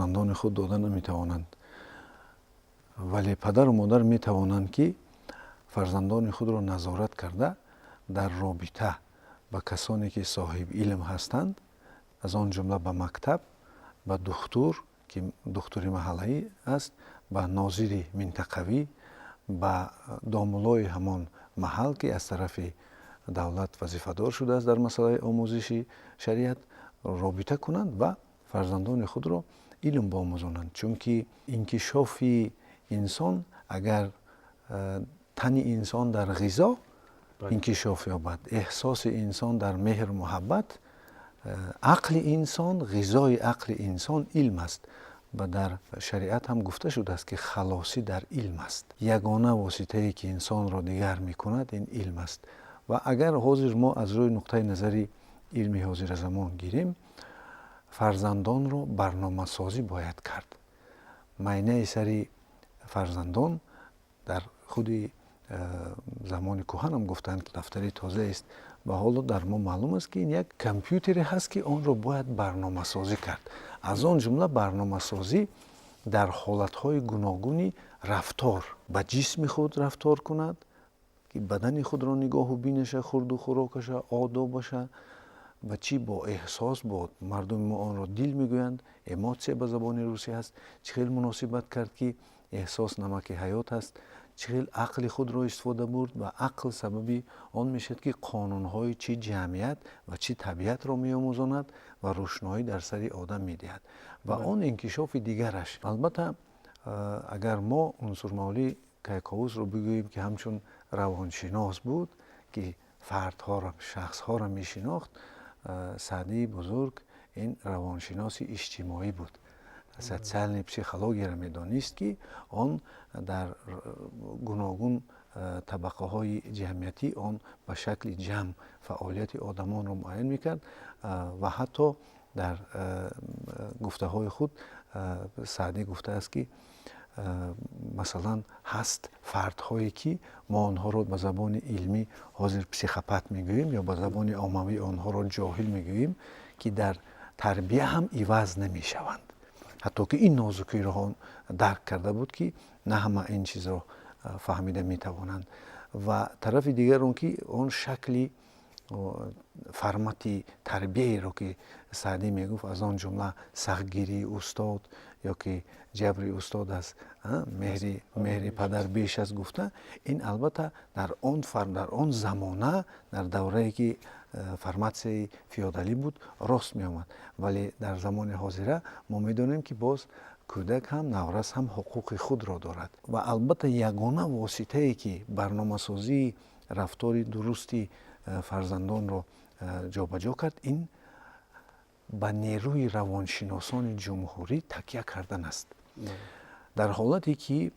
Фарзандони худ дода наметавонанд, вале падару модар метавонанд, ки фарзандони худро назорат карда, дар робита ба касоне, ки соҳиби илм ҳастанд, аз он ҷумла ба мактаб, ба духтур, ки духтури маҳаллаӣ аст, ба нозири минтақавӣ, ба домуллои ҳамон маҳал, ки аз тарафи давлат вазифадор шудааст дар масъалаи омӯзиши шариат, робита кунанд ва фарзандони худро илм биомӯзонанд. Чунки инкишофи инсон, агар тани инсон дар ғизо инкишоф ёбад, эҳсоси инсон дар меҳру муҳаббат, ақли инсон, ғизои ақли инсон илм аст. Ва дар шариат ҳам гуфта шудааст, ки халосӣ дар илм аст. Ягона воситае, ки инсонро дигар мекунад, ин илм аст. Ва агар ҳозир мо аз рӯи нуқтаи назари илми ҳозиразамон гирем, фарзандонро барномасозӣ бояд кард. Майнаи сари фарзандон, дар худи замони кӯҳанам гуфтанд, ки дафтари тозаест, ва ҳоло дар мо маълум аст, ки ин як компютере ҳаст, ки онро бояд барномасозӣ кард, аз он ҷумла барномасозӣ дар ҳолатҳои гуногуни рафтор, ба ҷисми худ рафтор кунад, ки бадани худро нигоҳу бинаша, хурду хӯрокаша, одобаша ва чӣ бо эҳсос, бо мардуми мо онро дил мегӯянд, эмоция ба забони русӣ ҳаст, чӣ хел муносибат кард, ки эҳсос намаки ҳаёт аст, чӣ хел ақли худро истифода бурд. Ва ақл сабаби он мешавад, ки қонунҳои чӣ ҷамъият ва чӣ табиатро меомӯзонад ва рӯшноӣ дар сари одам медиҳад ва он инкишофи дигараш. Албатта, агар мо Унсурмавлӣ Кайковусро бигӯем, ки ҳамчун равоншинос буд, ки фардҳоро, шахсҳоро мешинохт, Саъдии бузург ин равоншиноси иҷтимоӣ буд, социальный психологияро медонист, ки он дар гуногун табақаҳои ҷамъиятӣ, он ба шакли ҷамъ фаъолияти одамонро муайян мекард. Ва ҳатто дар гуфтаҳои худ Саъдӣ гуфтааст, ки масалан, ҳаст фардҳое, ки мо онҳоро ба забони илмӣ ҳозир психопат мегӯем ё ба забони оммавӣ онҳоро ҷоҳил мегӯем, ки дар тарбия ҳам иваз намешаванд. Ҳатто ки ин нозукиро дарк карда буд, ки на ҳама ин чизро фаҳмида метавонанд. Ва тарафи дигар он ки он шакли формати тарбияеро, ки Саъдӣ мегуфт, аз он ҷумла сахтгирии устод ё ки ҷабри устод аз меҳри падар беш аст гуфта, ин албатта дар он замона, дар даврае ки форматсияи феодалӣ буд, рост меомад. Вале дар замони ҳозира мо медонем, ки боз кӯдак ҳам, наврас ҳам ҳуқуқи худро дорад. Ва албатта ягона воситае, ки барномасозии рафтори дурусти фарзандонро ҷобаҷо кард, ин ба нерӯи равоншиносони ҷумҳурӣ такя кардан аст. Дар ҳолате ки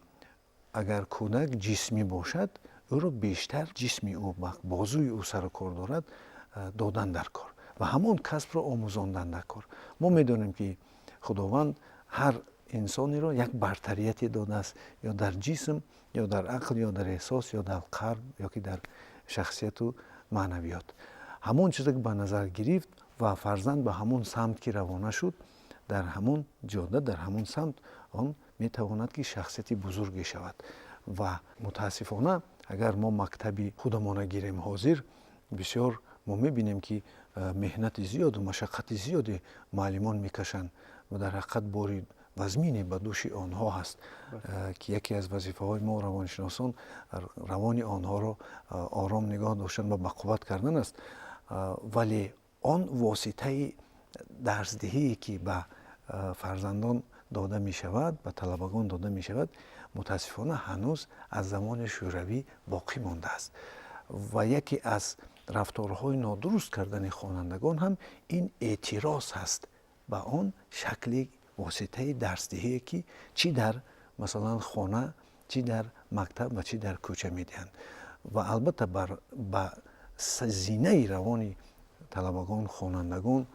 агар кӯдак ҷисмӣ бошад, ӯро бештар ҷисми ӯ, бозуи ӯ сару кор дорад, додан дар кор ва ҳамон касбро омӯзондан дар кор. Мо медонем, ки Худованд ҳар инсонеро як бартарияте додааст: ё дар ҷисм, ё дар ақл, ё дар эҳсос, ё дар қалб, ё ки дар шахсияту маънавиёт. Ҳамон чизе ки ба назар гирифт ва фарзанд ба ҳамон самт ки равона шуд, дар ҳамон ҷода, дар ҳамон самт он метавонад, ки шахсияти бузурге шавад. Ва мутаассифона, агар мо мактаби худамона гирем, ҳозир бисёр мо мебинем, ки меҳнати зиёду машаққати зиёде муаллимон мекашанд ва дар ҳақиқат бори вазмине ба дӯши онҳо ҳаст, ки яке аз вазифаҳои мо, равоншиносон, равони онҳоро ором нигоҳ доштан ва бақувват кардан аст. Вале он воситаи дарсдиҳие, ки ба фарзандон дода мешавад, ба талабагон дода мешавад, мутаассифона, ҳанӯз аз замони Шӯравӣ боқӣ мондааст. Ва яке аз рафторҳои нодуруст кардани хонандагон ҳам ин эътироз ҳаст ба он шакли воситаи дарсдиҳие, ки чӣ дар, масалан, хона, чӣ дар мактаб ва чӣ дар кӯча медиҳанд. Ва албатта ба зинаи равони талабагон, хонандагон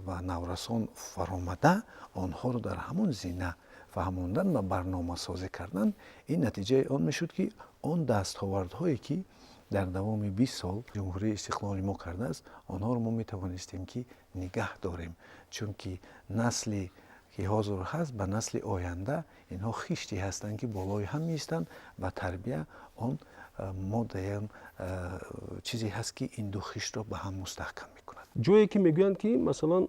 ва наврасон фаромада, онҳоро дар ҳамон зина фаҳмондан ва барномасозӣ кардан, ин натиҷаи он мешуд, ки он дастовардҳое, ки дар давоми 20 сол ҷумҳурии истиқлоли мо кардааст, онҳоро мо метавонистем, ки нигаҳ дорем, чунки насли Ки ҳозир ҳаст, ба насли оянда инҳо хиште ҳастанд, ки болои ҳам меистанд, ва тарбия он моддаям чизе ҳаст, ки ин ду хиштро ба ҳам мустаҳкам мекунад. Ҷое ки мегӯянд, ки масалан,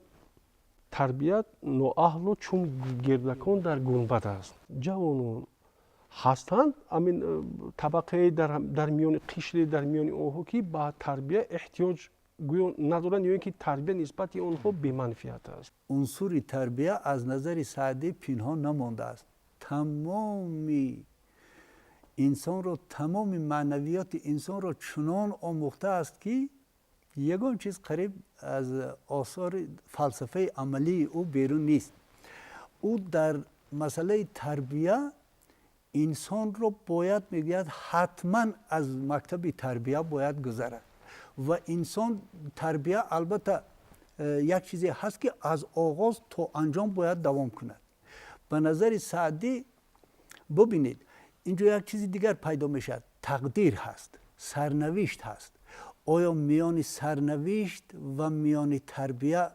тарбият ноаҳлро чун гирдакон дар гунбад аст. Ҷавонон ҳастанд, амин табақаи дар миёни қишре, дар миёни онҳо, ки ба тарбия эҳтиёҷ гӯё надоранд ё ин ки тарбия нисбати онҳо беманфиат аст. Унсури тарбия аз назари Саъдӣ пинҳон намондааст. Тамоми инсонро, тамоми маънавиёти инсонро чунон омӯхтааст, ки ягон чиз қариб аз осори фалсафаи амалии ӯ берун нест. Ӯ дар масъалаи тарбия инсонро бояд, мегӯяд, ҳатман аз мактаби тарбия бояд гузарад. Ва инсон тарбия, албатта, як чизе ҳаст, ки аз оғоз то анҷом бояд давом кунад. Ба назари Саъдӣ, бубинед, инҷо як чизи дигар пайдо мешавад: тақдир ҳаст, сарнавишт ҳаст. Оё миёни сарнавишт ва миёни тарбия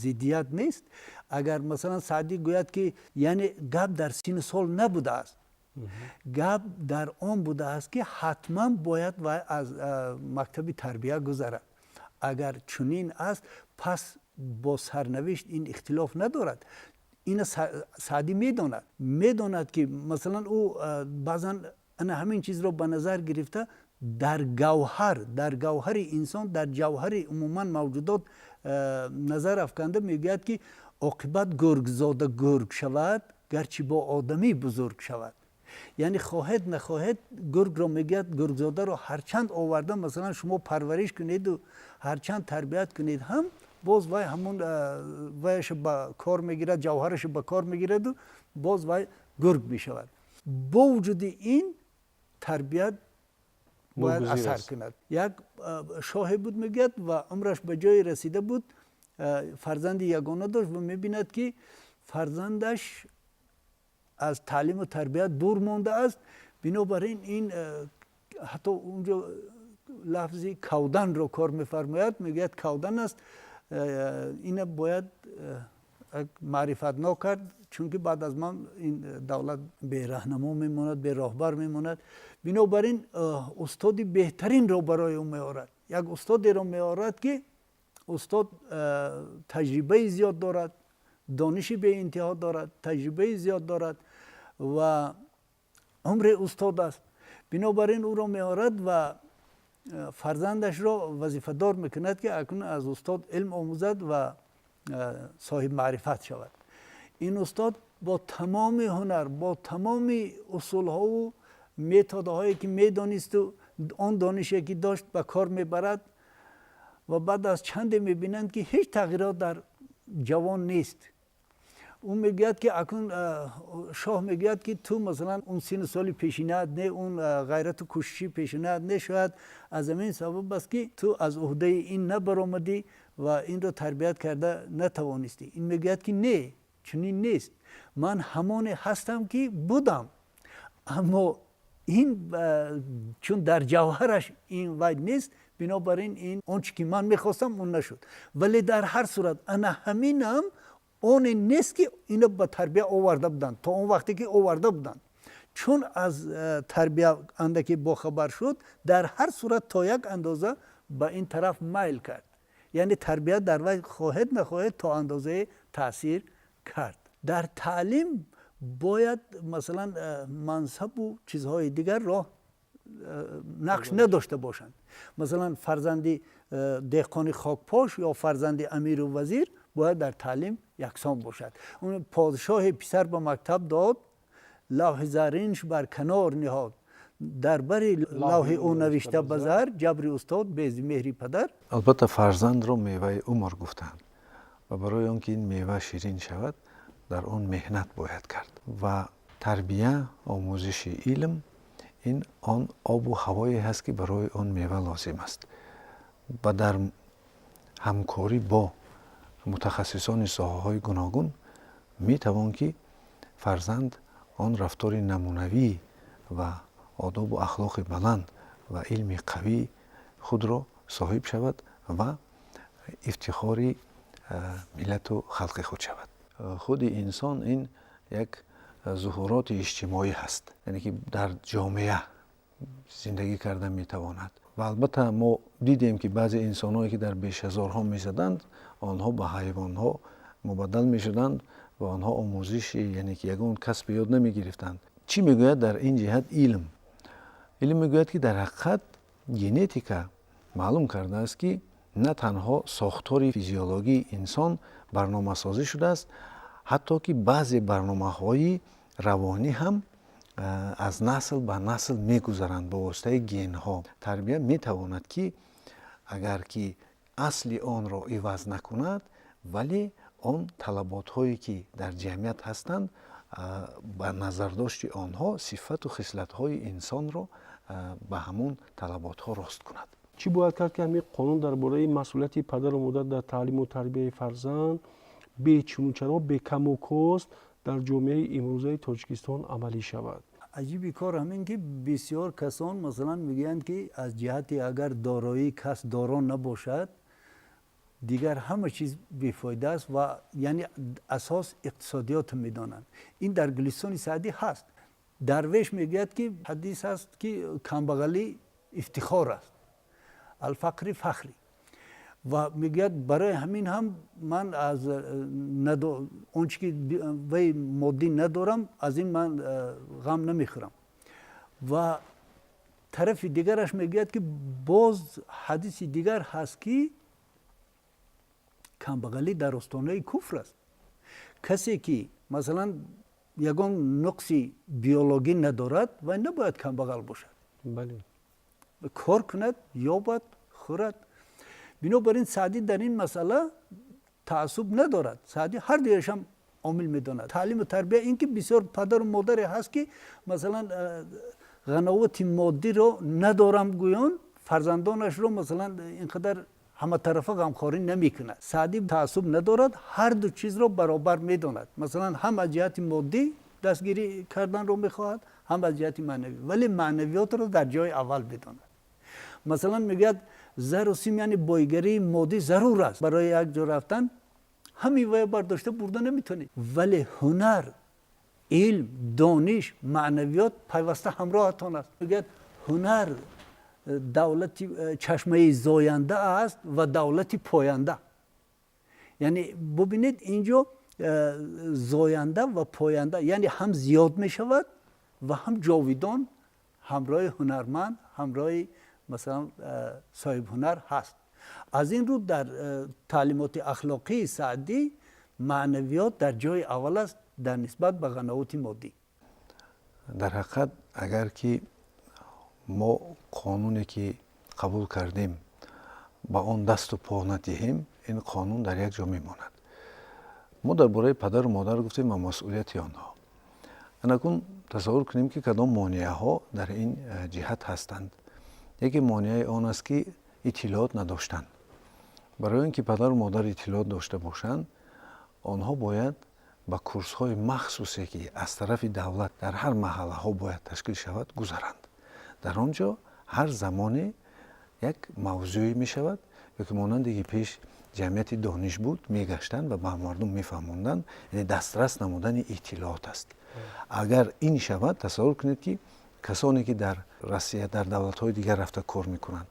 зиддият нест? Агар, масалан, Саъдӣ гӯяд, ки яъне гап дар синну сол набудааст, гап дар он будааст, ки ҳатман бояд вай аз мактаби тарбия гузарад. Агар чунин аст, пас бо сарнавишт ин ихтилоф надорад. Ина Саъдӣ медонад, ки масалан, ӯ баъзан ана ҳамин чизро ба назар гирифта, дар гавҳар, дар гавҳари инсон, дар ҷавҳари умуман мавҷудот назар афканда мегӯяд, ки оқибат гургзода гург шавад, гарчи бо одамӣ бузург шавад. Яъне хоҳед нахоҳед, гургро, мегӯяд, гургзодаро ҳарчанд оварда, масалан, шумо парвариш кунеду ҳарчанд тарбият кунед ҳам, боз вай ҳамун ваяша ба кор мегирад, ҷавҳараша ба кор мегираду боз вай гург мешавад. Бо вуҷуди ин тарбият бояд асар кунад. Як шоҳе буд, мегӯяд, ва умраш ба ҷое расида буд, фарзанди ягона дошт ва мебинад, ки фарзандаш аз таълиму тарбият дур мондааст. Бинобар ин ин ҳатто унҷо лафзи кавданро кор мефармояд, мегӯяд, кавдан аст, ина бояд маърифатнок кард, чунки баъд аз ман ин давлат бераҳнамо мемонад, бероҳбар мемонад. Бинобар ин устоди беҳтаринро барои ӯ меорад, як устодеро меорад, ки устод таҷрибаи зиёд дорад, дониши беинтиҳо дорад, таҷрибаи зиёд дорад ва умри устод аст. Бинобар ин ӯро меорад ва фарзандашро вазифадор мекунад, ки акнун аз устод илм омӯзад ва соҳиб маърифат шавад. Ин устод бо тамоми ҳунар, бо тамоми усулҳову методҳое, ки медонисту он донише, ки дошт, ба кор мебарад ва баъд аз чанде мебинанд, ки ҳеҷ тағйирот дар ҷавон нест. Ӯ мегӯяд, ки акнун шоҳ мегӯяд, ки ту, масалан, он сину соли пешинаат не, он ғайрату кӯшиши пешинаат не, шояд аз ҳамин сабаб аст, ки ту аз уҳдаи ин набаромадӣ ва инро тарбият карда натавонистӣ. Ин мегӯяд, ки не, чунин нест, ман ҳамоне ҳастам, ки будам, аммо ин чун дар ҷавҳараш ин вай нест, бинобар ин ин он чи ки ман мехостам, он нашуд. Вале дар ҳар сурат ана ҳаминам оне нест, ки ина ба тарбия оварда буданд. То он вақте ки оварда буданд, чун аз тарбия андаке бохабар шуд, дар ҳар сурат то як андоза ба ин тараф майл кард. Яъне тарбия дар вай, хоҳед нахоҳед, то андозае таъсир кард. Дар таълим бояд, масалан, мансабу чизҳои дигар роҳ нақш надошта бошанд. Масалан, фарзанди деҳқони хокпош ё фарзанди амиру вазир бояд дар таълим яксон бошад. Подшоҳе писар ба мактаб дод, лавҳи заринш бар канор ниҳод, дар бари лавҳи ӯ навишта ба зар: ҷабри устод бе зи меҳри падар. Албатта, фарзандро меваи умр гуфтанд ва барои он ки ин мева ширин шавад, дар он меҳнат бояд кард. Ва тарбия, омӯзиши илм ин он обу ҳавое ҳаст, ки барои он мева лозим аст. Ва дар ҳамкорӣ бо мутахассисони соҳаҳои гуногун метавон, ки фарзанд он рафтори намунавӣ ва одобу ахлоқи баланд ва илми қавии худро соҳиб шавад ва ифтихори миллату халқи худ шавад. Худи инсон ин як зуҳуроти иҷтимоӣ ҳаст, яъне ки дар ҷомеа зиндагӣ карда метавонад. Ва албатта мо дидем, ки баъзе инсонҳое, ки дар бешазорҳо мезаданд, онҳо ба ҳайвонҳо мубаддал мешуданд ва онҳо омӯзиши, яъне ки ягон касбе ёд намегирифтанд. Чӣ мегӯяд дар ин ҷиҳат илм? Илм мегӯяд, ки дар ҳақиқат генетика маълум кардааст, ки на танҳо сохтори физиологии инсон барномасозӣ шудааст, ҳатто ки баъзе барномаҳои равонӣ ҳам аз насл ба насл мегузаранд ба воситаи генҳо. Тарбия метавонад, ки агар ки асли онро иваз накунад, вале он талаботҳое, ки дар ҷамъият ҳастанд, ба назардошти онҳо сифату хислатҳои инсонро ба ҳамон талаботҳо рост кунад. Чӣ бояд кард, ки ҳамин қонун дар бораи масъулияти падару модар дар таълиму тарбияи фарзанд бечунучаро, бекаму кост дар ҷомеаи имрӯзаи Тоҷикистон амалӣ шавад? Аҷиби кор ҳамин, ки бисёр касон, масалан, мегӯянд, ки аз ҷиҳати агар дороӣ кас доро набошад, дигар ҳама чиз бефоида аст ва яъне асос иқтисодиётро медонанд. Ин дар Гулистони Саъдӣ ҳаст. Дарвеш мегӯяд, ки ҳадис ҳаст, ки камбағалӣ ифтихор аст, الفقر فخری. Ва мегӯяд, барои ҳамин ҳам ман аз он чи ки вай моддӣ надорам, аз ин ман ғам намехӯрам. Ва тарафи дигараш мегӯяд, ки боз ҳадиси дигар ҳаст, ки камбағалӣ дар остонаи куфр аст. Касе ки, масалан, ягон нуқси биологӣ надорад, вай набояд камбағал бошад, кор кунад, ёбад, хӯрад. Бинобар ин Саъдӣ дар ин масъала таассуб надорад. Саъдӣ ҳар дуяшам омил медонад. Таълиму тарбия ин ки бисёр падару модаре ҳаст, ки, масалан, ғановати моддиро надорам гӯён, фарзандонашро, масалан, ин қадар ҳаматарафа ғамхорӣ намекунад. Саъдӣ таассуб надорад, ҳар ду чизро баробар медонад. Масалан, ҳам аз ҷиҳати моддӣ дастгирӣ карданро мехоҳад, ҳам аз ҷиҳати маънавӣ, вале маънавиётро дар ҷои аввал медонад. Масалан, мегӯяд, зару сим, яъне бойгарии моддӣ зарур аст барои як ҷо рафтан, ҳамин вая бардошта бурда наметавонед, вале ҳунар, илм, дониш, маънавиёт пайваста ҳамроҳатон аст. Мегӯяд, ҳунар давлати чашмаи зоянда аст ва давлати поянда. Яъне бубинед, инҷо зоянда ва поянда, яъне ҳам зиёд мешавад ва ҳам ҷовидон ҳамроҳи ҳунарманд, ҳамроҳи, масалан, соҳибҳунар ҳаст. Аз ин рӯ дар таълимоти ахлоқии Саъдӣ маънавиёт дар ҷои аввал аст дар нисбат ба ғановати моддӣ. Дар ҳақиқат, агар ки мо қонуне, ки қабул кардем, ба он дасту по надиҳем, ин қонун дар як ҷо мемонад. Мо дар бораи падару модар гуфтем ва масъулияти онҳо. Анакун тасаввур кунем, ки кадом монеаҳо дар ин ҷиҳат ҳастанд. Яке монеаи он аст, ки иттилоот надоштан. Барои он ки падару модар иттилоот дошта бошанд, онҳо бояд ба курсҳои махсусе, ки аз тарафи давлат дар ҳар маҳаллаҳо бояд ташкил шавад, гузаранд. Дар он ҷо ҳар замоне як мавзӯе мешавад ё ки монанде ки пеш ҷамъияти дониш буд, мегаштанд ва ба мардум мефаҳмонданд, яъне дастрас намудани иттилоот аст. Агар ин шавад, тасаввур кунед, ки касоне, ки дар Россия, дар давлатҳои дигар рафта кор мекунанд,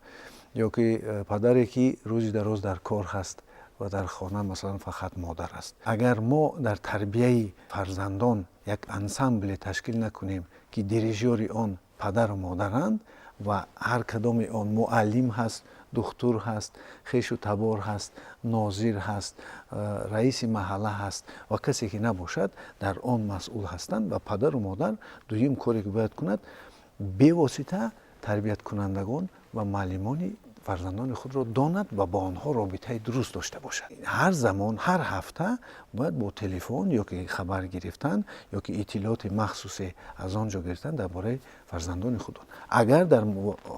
ё ки падаре, ки рӯзи дароз дар кор ҳаст ва дар хона, масалан, фақат модар аст, агар мо дар тарбияи фарзандон як ансамбле ташкил накунем, ки дирижёри он падару модаранд ва ҳар кадоми он муаллим ҳаст, духтур ҳаст, хешу табор ҳаст, нозир ҳаст, раиси маҳалла ҳаст ва касе ки набошад, дар он масъул ҳастанд. Ва падару модар дуюм коре, ки бояд кунад, бевосита тарбияткунандагон ва муаллимони фарзандони худро донад ва бо онҳо робитаи дуруст дошта бошад. Ҳар замон, ҳар ҳафта бояд бо телефон ё ки хабар гирифтан, ё ки иттилооти махсусе аз он ҷо гирифтан дар бораи фарзандони худ. Агар дар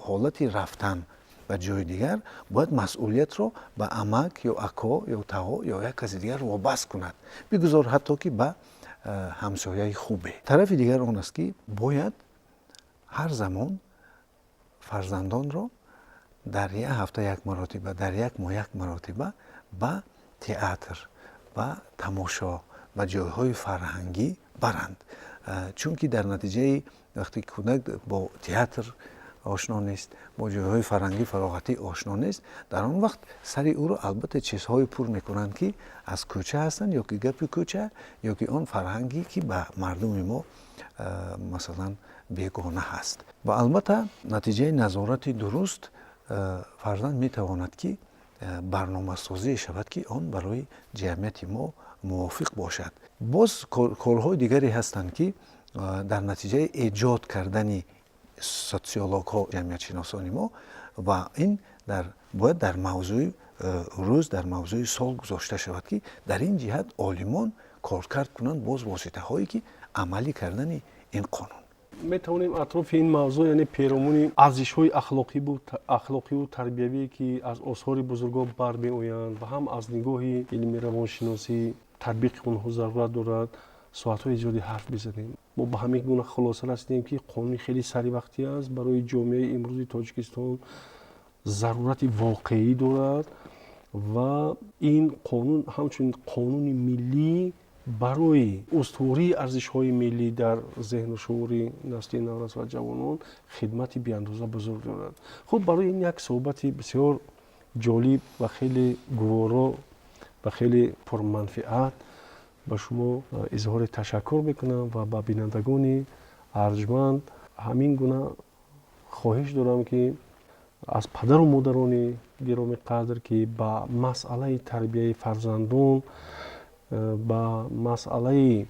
ҳолати рафтан ба ҷои дигар, бояд масъулиятро ба амак ё ако ё тағо ё як каси дигар вобаст кунад, бигузор ҳатто ки ба ҳамсояи хубе. Тарафи дигар он аст, ки бояд ҳар замон фарзандонро дар як ҳафта як маротиба, дар як моҳ як маротиба ба театр, ба тамошо, ба Ба ҷойҳои фарҳангӣ баранд, чунки дар натиҷаи вақте кӯдак бо театр ошно нест, бо ҷойҳои фарҳангӣ, фароғатӣ ошно нест, дар он вақт сари ӯро албатта чизҳое пур мекунанд, ки аз кӯча ҳастанд, ё ки гапи кӯча, ё ки он фарҳангӣ, ки ба мардуми мо, масалан, бегона ҳаст. Ва албатта натиҷаи назорати дуруст фарзанд метавонад, ки барномасозие шавад, ки он барои ҷамъияти мо мувофиқ бошад. Боз корҳои дигаре ҳастанд, ки дар натиҷаи эҷод кардани социологҳо, ҷамъиятшиносони мо, ва ин бояд дар мавзӯи рӯз, дар мавзӯи сол гузошта шавад, ки дар ин ҷиҳат олимон коркард кунанд боз воситаҳое, ки амалӣ кардани ин қонун. Метавонем атрофи ин мавзӯъ, яъне перомуни арзишҳои ахлоқиву тарбиявие, ки аз осори бузургон бармеоянд ва ҳам аз нигоҳи илми равоншиносӣ татбиқи онҳо зарурат дорад, соатҳои зиёде ҳарф бизанем. Мо ба ҳамин гуна хулоса расидем, ки қонуни хеле саривақтӣ аст, барои ҷомеаи имрӯзи Тоҷикистон зарурати воқеӣ дорад ва ин қонун ҳамчунин қонуни миллӣ барои устувории арзишҳои миллӣ дар зеҳну шуури насли наврас ва ҷавонон хидмати беандоза бузург дорад. Хуб, барои ин як суҳбати бисёр ҷолиб ва хеле гуворо ва хеле пурманфиат ба шумо изҳори ташаккур мекунам ва ба бинандагони арҷманд ҳамин гуна хоҳиш дорам, ки аз падару модарони гиромӣ қадр, ки ба масъалаи тарбияи фарзандон, ба масъалаи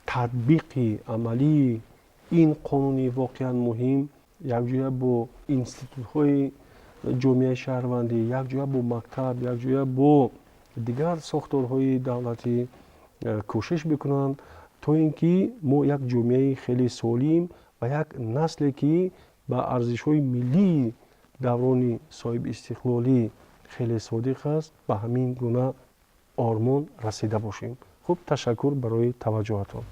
татбиқи амалии ин қонуни воқеан муҳим якҷоя бо институтҳои ҷомеаи шаҳрвандӣ, якҷоя бо мактаб, якҷоя бо дигар сохторҳои давлатӣ кӯшиш бикунанд, то ин ки мо як ҷомеаи хеле солим ва як насле, ки ба арзишҳои миллии даврони соҳибистиқлолӣ хеле содиқ аст, ба ҳамин гуна ормон расида бошем. Хуб, ташаккур барои таваҷҷӯҳатон.